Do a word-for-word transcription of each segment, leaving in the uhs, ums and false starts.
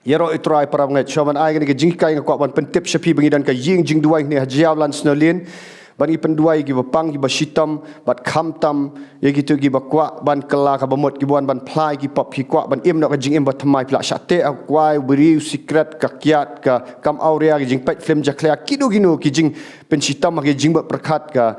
Ïaroh ïa u Trai para bangeit, shuwa ban ai kane ka jinghikai nga kwah ban pyntip sha phi ba ngi don ka ïing jingduwai hangne ha Jaïaw Lansonalane. Bad ngi pynduwai ïa kiba pang, kiba shitom, bad khamtam ïa kito kiba kwah ban kylla kaba mut, kiba wan ban phla ïa ki pop. Phi kwah ban im noh ka jingim bathymmai, phi lah shah teh ha u kwai, u biri, u sikret, ka kiad, ka kam awria, ka jingpeit film jakhlia, kino kino ki jingpynshitom ha ki jingmut pyrkhat, ka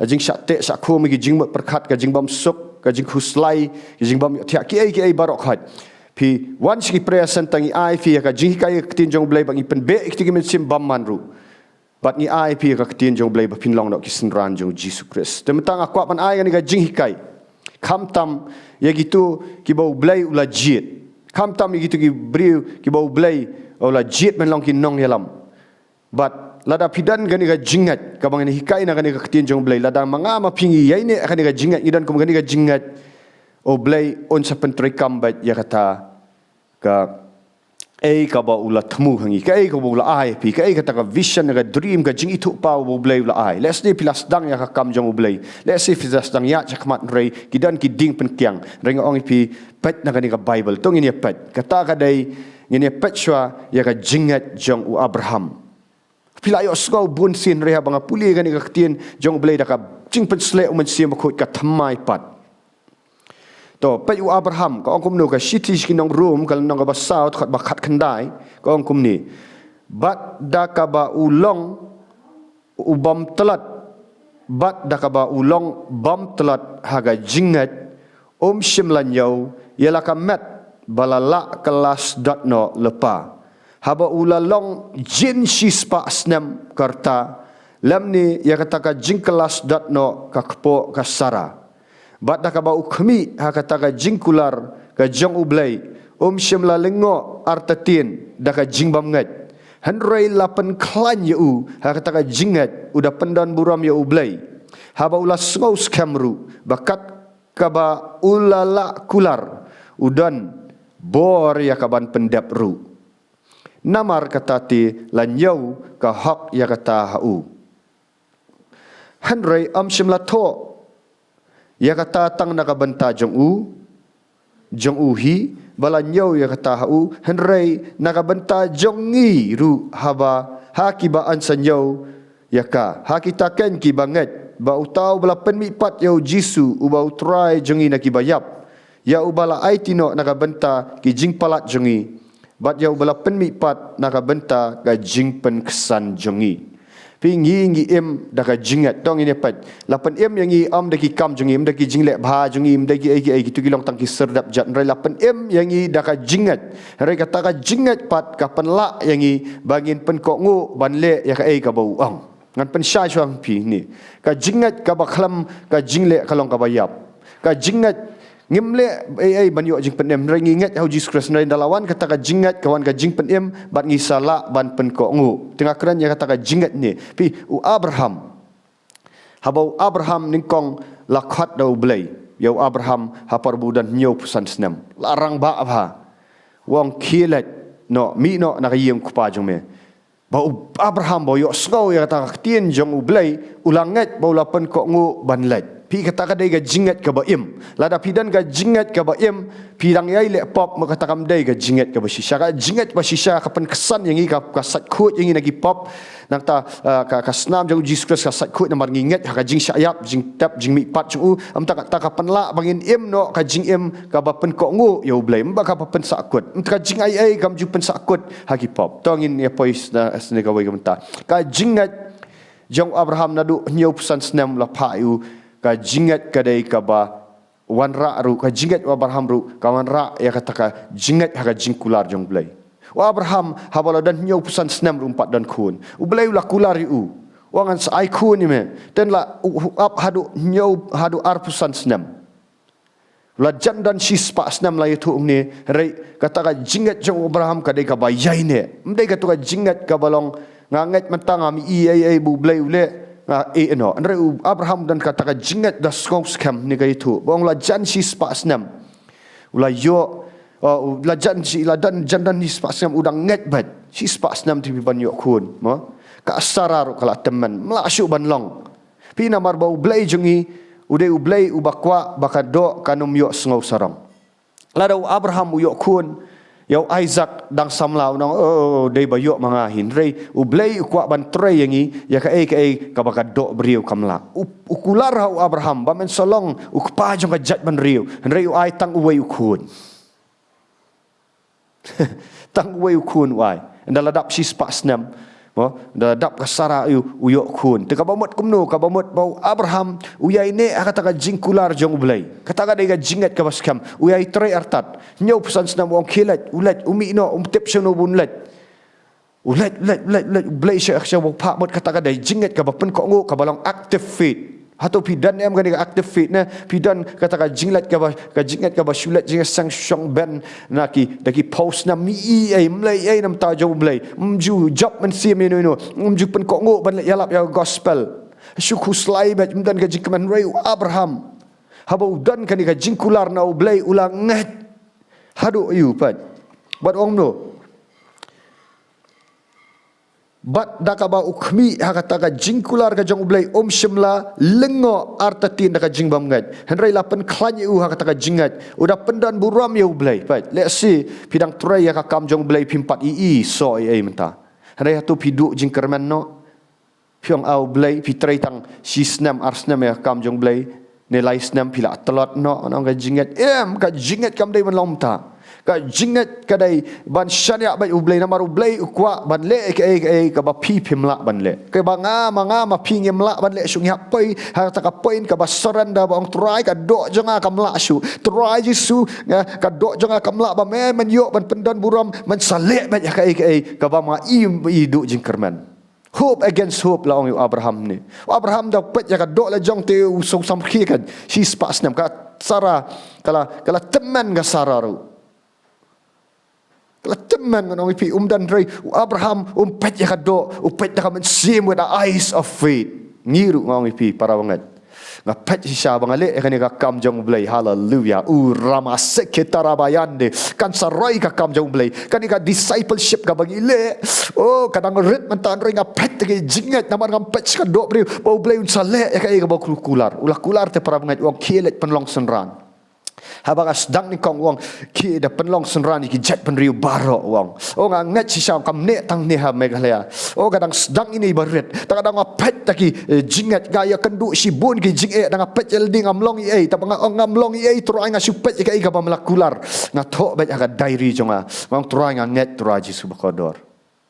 jingshah teh shah khum, ki jingmut pyrkhat, ka jingbymsuk, ka jingkhuslai, ka jingbym ïohthiah, kiei kiei baroh khoit. Phi wan sha ki prayer centre, ngi ai phi ïa ka jinghikai ka ktien jong U Blei, bad ngi pynbeh ïa kito ki mynsiem bymman ruh. Bad ngi ai phi ïa ka ktien jong U Blei ba phin long noh ki synran jong U Jisu Khrist. Te mynta nga kwah ban ai kane ka jinghikai khamtam ïa kito kiba U Blei u la jied. Khamtam ïa kito ki briew kiba U Blei u la jied ban long ki nongïalam. Bad lada phi don kane ka jingngeit kaba ngan hikai na kane ka ktien jong U Blei, lada ma nga ma phi ngi ïaineh kane ka jingngeit, ngi don kum kane ka jingngeit, U Blei un sa pyntreikam beit ïa kata kaei kaba u la thmu ha ngi, kaei kaba u la ai ha phi, kaei kata ka vision, ka dream, ka jingithuhpaw ba U Blei u la ai. Lehse phi la sdang ïa ka kam jong U Blei, lehse phi la sdang ïaid shakhmat, hynrei ki don ki dieng pynkiang. Hynrei nga ong ïa phi, peit na kane ka Baibl, to ngin ïa peit. Kata ka dei, ngin ïa peit shuwa ïa ka jingngeit jong u Abraham. Phi la ïohsngew bun sien, hynrei haba nga pule kane ka ktien jong U Blei da ka jingpynshlur U Mynsiem Bakhuid, ka thymmai pat. To, peit u Abraham, ka ong kumno, ka Shithi sha ki nong Rom, ka lynnong kaba saw, dkhot ba khatkhyndai, ka ong kumne: Bad da kaba u long u bym tlot, bad da kaba u long bym tlot ha ka jingngeit, um shym la ñiew ïa la ka met ba la lah kylla sdot noh lypa, haba u la long jin shispah snem ka rta, lymne ïa kata ka jingkylla sdot noh ka kpoh ka Sara. Bad da kaba u khmih ha kata ka jingkular ka jong U Blei, um shym la lyngngoh artatien da ka jingbymngeit, hynrei la pynkhlaiñ ïa u ha kata ka jingngeit, u da pyndonburom ïa U Blei, haba u la sngew skhem ruh ba kat kaba u la lah kular, u don bor ïa ka ban pyndep ruh. Namar kata te la ñiew ka hok ïa kata ha u. Hynrei um shym la thoh ïa kata tang na ka bynta jong u, jong u hi ba la ñiew ïa kata ha u, hynrei na ka bynta jong ngi ruh, haba ha kiba yn sa ñiew ïa ka, ha kita keiñ kiba ngeit ba uta uba la pynmihpat ïa U Jisu uba U Trai jong ngi na kiba ïap, ïa uba la aiti noh na ka bynta ki jingpalat jong ngi, bad ïa uba la pynmihpat na ka bynta ka jingpynksan jong ngi. Phi, ngi, ngi im da ka jingngeit. To ngin ïa peit. La pynim ïa ngi ym da ki kam jong ngi, ym da ki jingleh bha jong ngi, ym da kiei kiei, kito ki long tang ki sir dap jait. Hynrei la pynim ïa ngi da ka jingngeit. Hynrei kata ka jingngeit pat ka pynlah ïa ngi ba ngin pynkohnguh ban leh ïa kaei kaba u ong. Ngan pynshai shuwa ha phi hangne. Ka jingngeit kaba khlem ka jingleh ka long kaba ïap. Ka jingngeit, ngim leh ei ei ban ïoh jingpynim, hynrei ngi ngeit ha U Jisu Khrist, hynrei ynda la wan kata ka jingngeit, ka wan ka jingpynim, bad ngi sa lah ban pynkohnguh. Te nga kren ïa kata ka jingngeit hangne. Phi, u Abraham, haba u Abraham nyngkong la khot da U Blei ïa u Abraham ha por ba u don hynñiewphew san snem, la rangbah bha. U ong, khie leit noh, mih noh na ka ïing u kpa jong me. Ba u Abraham ba u ïohsngew ïa kata ka ktien jong U Blei, u la ngeit ba u la pynkohnguh ban leit. Phi, kata ka dei ka jingngeit kaba im. Lada phi don ka jingngeit kaba im, phi dang ïai leh pop, ma kata kam dei ka jingngeit kaba shisha. Ka jingngeit ba shisha ka pynksan ïa ngi, ka, ka sait khuid ïa ngi na ki pop. Nangta, ah, ka, ka snam jong U Jisu Khrist ka sait khuid namar ngi ngeit ha ka jingshah ïap, jingtep, jingmihpat jong u. Ym ta ka, ta ka pynlah ba ngin im noh ka jingim kaba pynkohnguh ïa U Blei, ym ba kaba pynsahkut. Ym ta ka jingaiei kam ju pynsahkut ha ki pop. To ngin ïa poi sha, sha kawei ka bynta. Ka jingngeit jong u Abraham naduh hynñiewphew san snem la phah ïa u, ka jingngeit ka dei kaba wanrah ruh, ka jingngeit u Abraham ruh ka wanrah ïa kata ka jingngeit ha ka jingkular jong U Blei. U Abraham haba la don hynñiewphew san snem ruh um pat don khun. U Blei u la kular ïa u. U ong, ngan sa ai khun ïa me. Te la u, u ap haduh hynñiew, haduh arphew san snem. La jan don shispah snem la ïathuh hangne, hynrei kata ka jingngeit jong u Abraham ka dei kaba ïaineh. Ym dei kato ka jingngeit kaba long, nga ngeit mynta ngam i ei ei ba U Blei u leh, nga ïeh noh. Hynrei u Abraham don kata ka jingngeit da sngew skhem, hangne ka ïathuh. Ba ong la jan shispah snem. U la ïoh, uh, u la jan shi, la don, jan don shispah snem u dang ngeit beit. Shispah snem te phi ban ïoh khun, mo? Ka Sara ruh ka la tymmen, ym lah shuh ban long. Phi, namar ba U Blei jong ngi u dei U Blei uba kwah ba ka doh kan ym ïoh sngew sarong. Lada u Abraham u ïoh khun, Ïa u Isaac dang samla u ong, "Oh, dei ba ïoh ma nga hi." Hynrei U Blei u kwah ban trei ïa ngi, ïa kaei kaei kaba ka doh briew kam lah. U, u kular ha u Abraham, ba men sa long u kpa jong ka jaitbynriew. Hynrei u ai tang uwei u khun. Tang uwei u khun u ai. Ynda la dap shispah snem. Mo, ynda la dap ka Sarah u, u ïoh khun. Te kaba mut kumno, kaba mut ba u Abraham, u ïai neh ha kata ka jingkular jong U Blei. Kata ka dei ka jingngeit kaba skhem. U ïai trei artat. Hynñiewphew san snem u ong khie leit, u leit, u mih noh, um tip shano ban leit. U leit, u leit, u leit, u leit, U Blei sha, sha u phah mut kata ka dei jingngeit kaba pynkohnguh, kaba long active faith. Hato phi don em kane ka active faith ne, phi don kata ka jingleit kaba, ka jingngeit kaba shu leit jingïaseng shong ben na ki, da ki phew snem, ym i ei, ym leh ei namar jong U Blei. Ym ju jop mynsiem ïano ïano, ym ju pynkohnguh ban leit ïalap ïa ka gospel. Shu khuslai beit, ym don ka jingkmen. Hynrei u Abraham, haba u don kane ka jingkular na U Blei, u la ngeit. Haduh ïa u, peit. Bad u ong kumno? Bad da kaba u khmih ha kata ka jingkular ka jong U Blei, um shym la lyngngoh artatien da ka jingbymngeit. Hynrei la pynkhlaiñ ïa u ha kata ka jingngeit. U da pyndonburom ïa U Blei. Peit, lehse phi dang trei ïa ka kam jong U Blei, phim pat i i soh ei ei mynta. Hynrei hato phi duh jingkyrmen noh? Phi ong, "Ah, U Blei, phi trei tang shi snem, ar snem ïa ka kam jong U Blei, ne lai snem phi la tlot noh," ngan ong ka jingngeit. Em, ka jingngeit kam dei ban long kumta. Ka jingngeit ka dei ban shaniah bad U Blei, namar U Blei u kwah ban leh kaei kaei kaba phi phim lah ban leh. Kaba nga ma nga ma phi ngim lah ban leh shuh, ngi hap poi ha kata ka point kaba surrender, ba ong, "Trai, ka doh jong nga kam lah shuh. Trai Jisu, nga, ka doh jong nga kam lah ba me men ïoh ban pyndonburom, men sa leh beit ïa kaei kaei kaba ma i, i duh jingkyrmen." Hope against hope la ong ïa u Abraham ne. U Abraham da peit ïa ka doh la jong te u sngewsih khie kan. Shispah snem ka Sarah, ka la, ka la tymmen ka Sarah ruh. Ka la tymmen, ngan ong ïa phi, um don, hynrei u Abraham um peit ïa ka doh, u peit da ka mynsiem, with the eyes of faith. Ngi ruh, ngan ong ïa phi para bangeit. Nga peit shisha ba nga leh ïa kane ka kam jong U Blei. Haleluia. U rama seketara bayande. Kan sa roi ka kam jong U Blei. Kane ka discipleship kaba ngi leh, oh, ka dang rit mynta, hynrei nga peit da ka jingngeit, namar ngam peit sha ka doh briew ba U Blei un sa leh ïa kaei kaba u kular. U la kular te para bangeit, u ong, "Khie leit pynlong synran." Haba nga sdang nyngkong, u ong, "Khie da pynlong synran ïa ki jaitbynriew baroh," u ong. Oh, nga ngeit shisha, kam neh tang ne ha Meghalaya. Oh, ka dang sdang ine ba rit. Te ka dang nga peit da ki, eh, jingngeit, nga ïakynduh shibun ki jingeh, da nga peit ïa lade ngam long ei ei, te ba nga ong ngam long ei ei, Trai, nga shu peit ïa kaei kaba me la kular. Nga thoh beit ha ka diary jong nga. Nga ong, "Trai, nga ngeit, Trai Jisu bakordor."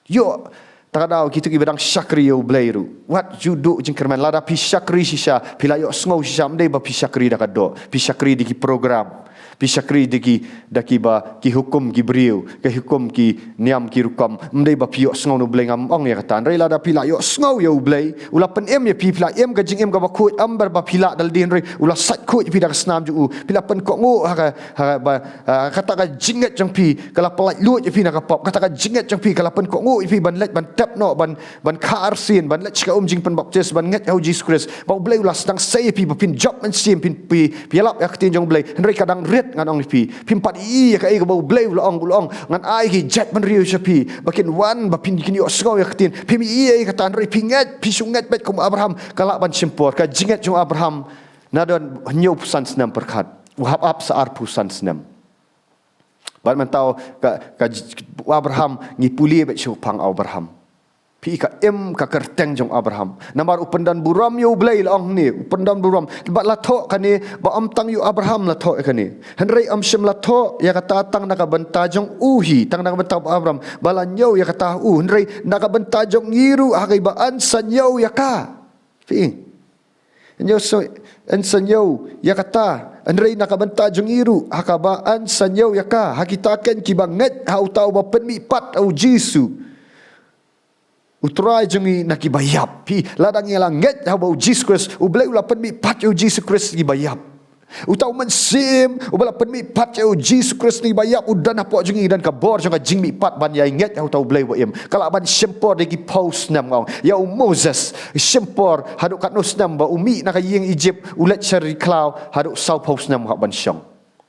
Ïoh, te ka dei kito kiba dang shakri ïa U Blei ruh. Wat ju duh jingkyrmen, lada phi shakri shisha, phi la ïohsngew shisha, ym dei ba phi shakri da ka doh, phi shakri da ki program. Phi shakri da ki, da kiba, ki hukum ki briew, ki hukum ki niam ki rukom. Ym dei ba phi ïohsngew na U Blei, ngam ong ïa kata. Hynrei lada phi la ïohsngew ïa U Blei, u la pynim ïa phi, phi la im ka jingim kaba khuid, ym ba phi lah da lade, hynrei u la sait khuid ïa phi da ka snam jong u, phi la pynkohnguh ha ka, ha ka ba, ha kata ka jingngeit jong phi ka la pyllait luid ïa phi na ka pop, kata ka jingngeit jong phi ka la pynkohnguh ïa phi ban leit ban tep noh, ban ban kha arsien, ban leit sha ka um jingpynbaptis, ban ngeit ha U Jisu Khrist. Ba U Blei u la sdang sei ïa phi, ba phin jop mynsiem, phin, phi, phi ïalap ïa ka ktien jong U Blei. Hynrei ka dang rit, ngan ong ïa phi. Phim pat i ïa kaei kaba U Blei u la ong, u la ong, ngan ai ki jaitbynriew sha phi ba kin wan, ba phin kin ïohsngew ïa ka ktien. Phim i ïa kata, hynrei phi ngeit, phi shu ngeit beit kum Abraham, ka lah ban shim por. Ka jingngeit jong Abraham, na don hynñiewphew san snem pyrkhat, u hap ap sa arphew san snem. Bad mynta ka, ka j-, Abraham, ngi pule beit shaphang Abraham. Phi, ka im ka kyrteng jong Abraham. Namar u pyndonburom ïa U Blei, la ong hangne, u pyndonburom. Bad la thoh kane, ba ym tang ïa u Abraham la thoh ïa kane. Hynrei ym shym la thoh ïa kata tang na ka bynta jong u hi, tang na ka bynta u Abraham. Ba la ñiew ïa kata ha u. Hynrei na ka bynta jong ngi ruh, ha kaba yn sa ñiew ïa ka. Phi. Ñiew so, yn sa ñiew ïa kata, hynrei na ka bynta jong ngi ruh, ha kaba yn sa ñiew ïa ka, ha kita ken kiba ngeit ha uta uba pynmihpat ha U Jisu, U Trai jong ngi, na kiba ïap. Phi, lada ngi la ngeit ha uba U Jisu Khrist, U Blei u la pynmihpat ïa U Jisu Khrist na kiba ïap. Uta u Mynsiem uba la pynmihpat ïa U Jisu Khrist na kiba ïap, u don hapoh jong ngi, don ka bor jong ka jingmihpat ban ïai ngeit ha uta U Blei uba im. Ka lah ban shim por da ki phew snem, nga ong. Ïa u Moses, shim por haduh katno snem ba u mih na ka ïing Egypt, u leit sha ri khlaw, haduh saw phew snem u hap ban shong.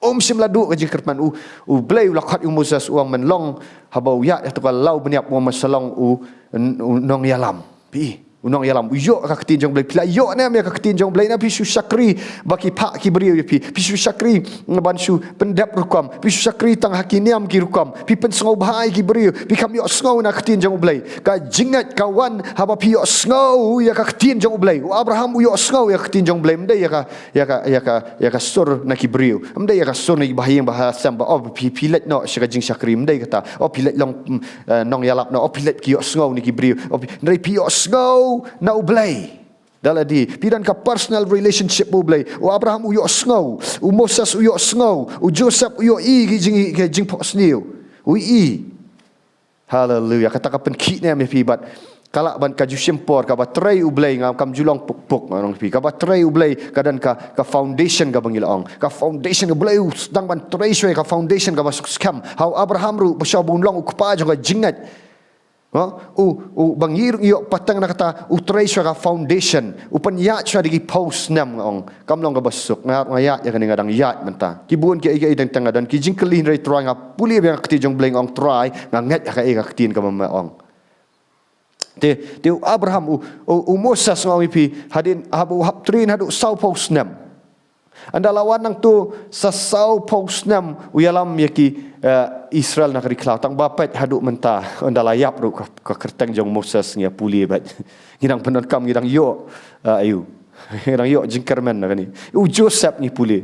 Um shym la duh ka jingkyrmen. U, U Blei u la khot ïa u Moses, u ong, men long, haba u ïaid ha kato ka law bniap, u ong men sa long u, u nongïalam. Phi. U nongïalam u ïoh ka ktien jong U Blei. Phi la ïoh ne em ïa ka ktien jong U Blei, ne phi shu shakri ba ki phah ki briew ïa phi. Phi shu shakri ban shu pyndep rukom. Phi shu shakri tang ha ki niam ki rukom. Phi pynsngewbha ïa ki briew. Phi kam ïohsngew na ka ktien jong U Blei. Ka jingngeit ka wan haba phi ïohsngew ïa ka ktien jong U Blei. U Abraham u ïohsngew ïa ka ktien jong U Blei. Ym dei ïa ka, ïa ka, ïa ka, ïa ka sur na ki briew. Ym dei ïa ka sur na ki bahaïing bahasem ba, oh, phi, phi leit noh sha ka jingshakri. Ym dei kata. Oh, phi leit long, mm, eh, nongïalap noh. Oh, phi leit ki ïohsngew na ki briew. Oh, phi, hynrei phi ïohsngew na U Blei. Da lade, phi don ka personal relationship bad U Blei. U Abraham u ïohsngew, u Moses u ïohsngew, u Joseph u ïohi ki jing, ki jingphohsniew. U i. Haleluia. Kata ka pynkhih ne em ïa phi bad ka lah ban ka ju shim por, kaba trei U Blei ngam, kam ju long puk puk, nga ong ïa phi. Kaba trei U Blei ka don ka, ka foundation kaba ngi la ong. Ka foundation, U Blei u sdang ban trei shuwa ïa ka foundation kaba skhem. Ha u Abraham ruh, ba shuwa ba un long u kpa jong ka jingngeit. Ha? U, u, ba ngi ruh ngi ïoh pateng na kata, u trei shuwa ka foundation, u pynïaid shuwa da ki phew snem, nga ong. Kam long kaba suk, nga, nga ïaid ïa kane, nga dang ïaid mynta. Ki bun kiei kiei teng teng nga don ki jingkylli, hynrei Trai nga pule biang ka ktien jong U Blei, nga ong Trai, nga ngeit ha kaei ka ktien kaba me ong. Te, te u Abraham, u, u, u Moses, nga ong ïa phi, hadien haba u hap train haduh saw phew snem. Ynda la wan nangto sa saw phew snem u ïalam ïa ki, eh, Israel na ka ri khlaw, tang ba peit haduh mynta. Ynda la ïap ruh ka, ka kyrteng jong Moses ngi ïa pule beit. Ngi dang pyndonkam, ngi dang ïoh, eh, aïu. Ngi dang ïoh jingkyrmen na kane. U Joseph ngi pule.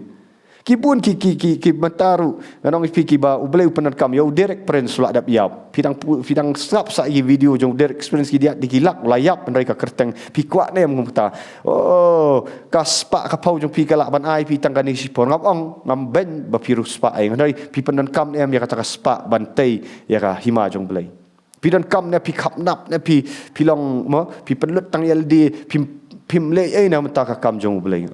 Ki bun ki, ki, ki, ki mynta ruh, nga ong ïa phi, kiba U Blei u pyndonkam. Ïa u Derek Prince u la dep ïap. Phi dang pu-, phi dang sngap sa ïa ki video jong u Derek Prince, ki dei ki lak, u la ïap hynrei ka kyrteng. Phi kwah ne em kumta? Oh, ka spah ka phew jong phi ka lah ban ai phi tang kane shipor. Ngam ong, ngam beiñ ba phi ruh spah ai. Hynrei phi pyndonkam ne em ïa kata ka spah ban tei ïa ka hima jong U Blei? Phi donkam ne phi khapnap ne phi, phi long mo, phi pynlut tang ïa lade, phi, phim leh ei na mynta ka kam jong U Blei?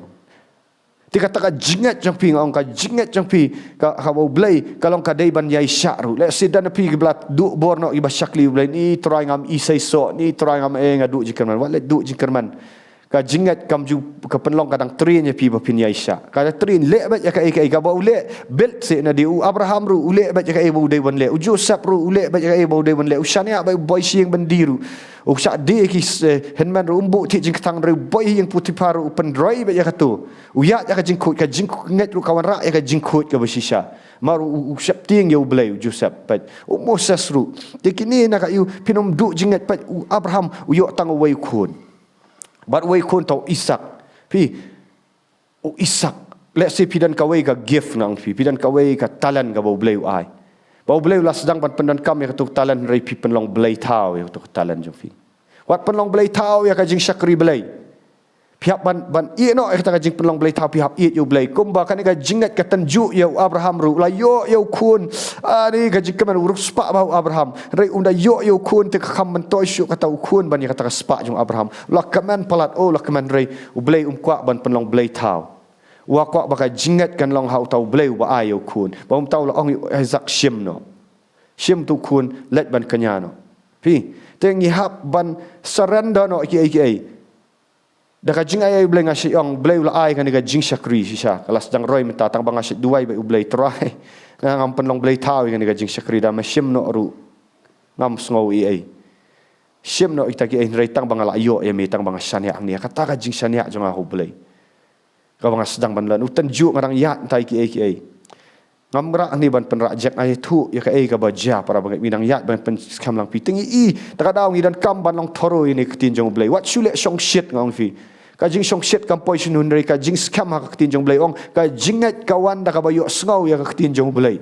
Te kata ka jingngeit jong phi, nga ong ka jingngeit jong phi, ka, kaba U Blei, ka long ka dei ban ïaishah ruh. Leh shisha na phi kiba la duh bor noh kiba shakri U Blei, ni Trai ngam i seisoh, ni Trai ngam ei, nga duh jingkyrmen, wat leh duh jingkyrmen. Ka jingngeit kam ju, ka pynlong ka dang train ïa phi ba phin ïaishah. Ka dang train, leh beit ïa kaei kaei kaba u leh, build seh na die. U Abraham ruh, u leh beit ïa kaei ba u dei ban leh. U Joseph ruh, u leh beit ïa kaei ba u dei ban leh. U shaniah beit, u boi sha ïing byndi ruh. U shah die ki s-, eh, hynmen ruh, um buh thiah jingkthang ruh, u boi ha ïing Potiphar ruh, u pynroi beit ïa kato. U ïaid ïa ka jingkhuid, ka jingngeit ruh ka wanrah ïa ka jingkhuid kaba shisha. Namar u, u sheptieng ïa U Blei, u Joseph beit. U Moses ruh. Te kine na ka ïu, phin ym duh jingngeit beit, u Abraham, u ïoh tang uwei u khun. Bad uwei u khun uta u Isaak. Phi, u Isaak. Leh shisha phi don kawei ka gift, nga ong ïa phi. Phi don kawei ka talent kaba U Blei u ai. Ba U Blei u la sdang ban pyndonkam ïa kato ka talent, hynrei phi pynlong blei thaw ïa kato ka talent jong phi. Wat pynlong blei thaw ïa ka jingshakri Blei. Phi hap ban, ban ïeh noh ïa kata ka jingpynlong blei thaw, phi hap ïeit ïa U Blei. Kumba kane ka jingngeit ka tynjuh ïa u Abraham ruh, u la ïoh ïa u khun. Ah, ni ka jingkmen, u ruh spah bha u Abraham. Hynrei ynda ïoh ïa u khun te ka kham myntoi shuh kata u khun ban ïa kata ka spah jong u Abraham. U la kmen palat, oh, u la kmen, hynrei U Blei um kwah ban pynlong blei thaw. U la kwah ba ka jingngeit kan long ha uta U Blei uba ai ïa u khun. Ba um thaw, u la ong ïa u Isaak, shim noh. Shim uta u khun, leit ban kñia noh. Phi, te ngi hap ban surrender noh kiei kiei. Da ka jingai ïa U Blei, nga shu ong, U Blei u la ai kane ka jingshakri shisha. Ka la sdang roi mynta, tang ba nga shu duwai bad U Blei, Trai, nga ngam pynlong blei thaw ïa kane ka jingshakri, da me shim noh ruh ngam sngew ei ei. Shim noh kita kiei, hynrei tang ba nga la ïoh ïa me, tang ba nga shaniah hangne. Kata ka jingshaniah jong nga ha U Blei, kaba nga sdang ban leh. U tynjuh, nga dang ïaid mynta ïa kiei kiei. Ngam rah hangne ban pynrah jek, nga ïathuh ïa kaei kaba jia, para bangeit, ngi dang ïaid ban pynskhem lang phi. Te ngi i, te ka daw ngi donkam ban long thorough ïa kane ka ktien jong U Blei. Wat shu leh shongshit, nga ong ïa phi. Ka jingshongshit kam poi shuh, hynrei ka jingskhem ha ka ktien jong U Blei. Ong, ka jingngeit ka wan da kaba ïohsngew ïa ka ktien jong U Blei.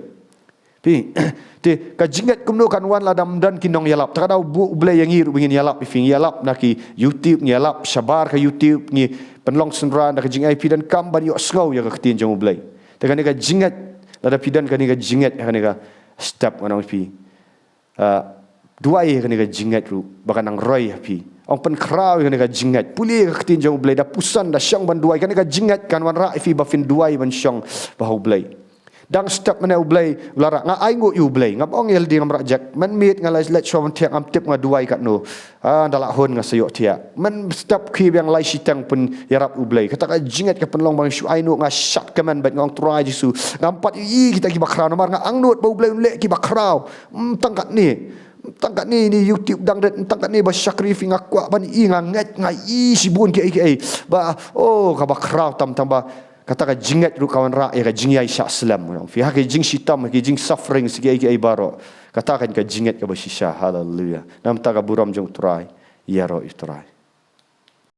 Phi, te ka jingngeit kumno kan wan lada ym don ki nongïalap? Te ka daw buh U Blei ïa ngi ruh ba ngin ïalap ïa phi. Ngi ïalap na ki YouTube, ngi ïalap shabar ka YouTube, ngi pynlong synran da ka jingai, phi donkam ban ïohsngew ïa ka ktien jong U Blei. Te kane ka jingngeit, lada phi don kane ka jingngeit, kane ka step, nga ong ïa phi. Ah, duwai ïa kane ka jingngeit ruh ba kan nang roi ha phi. Ong, pynkhraw ïa kane ka jingngeit. Pule ïa ka ktien jong U Blei, da pyrshang, da shong ban duwai. Kane ka jingngeit kan wanrah ïa phi ba phin duwai ban shong bha ha U Blei. Dang step mynne U Blei u la rah, nga ainguh ïa U Blei. Ngam ong ïa lade, ngam rah jek. Mynmiet nga la leit shuwa ban thiah, ngam tip nga duwai katno. Ah, ynda la hun nga sa ïoh thiah. Mynstep khie biang lai shiteng pynïarap U Blei. Kata ka jingngeit ka pynlong ba nga shu ainguh, nga shad kmen beit, nga ong, Trai Jisu, ngam pat ïohi kita kiba khraw, namar nga angnud ba U Blei un leh kiba khraw. Ym tang katne. Ym Tang katne ne YouTube dang rit, tang katne ba shakri phi, nga kwah ban i, nga ngeit, nga i shibun kiei kiei. Ba, oh, kaba khraw tam tam ba kata ka jingngeit ruh ka wanrah ïa ka jingïaishah slem. Phi ha ki jingshitom, ki jingsuffering, kiei kiei baroh. Kata kan ka jingngeit kaba shisha. Haleluya. Namar kata ka burom jong U Trai ïaroh ïa U Trai.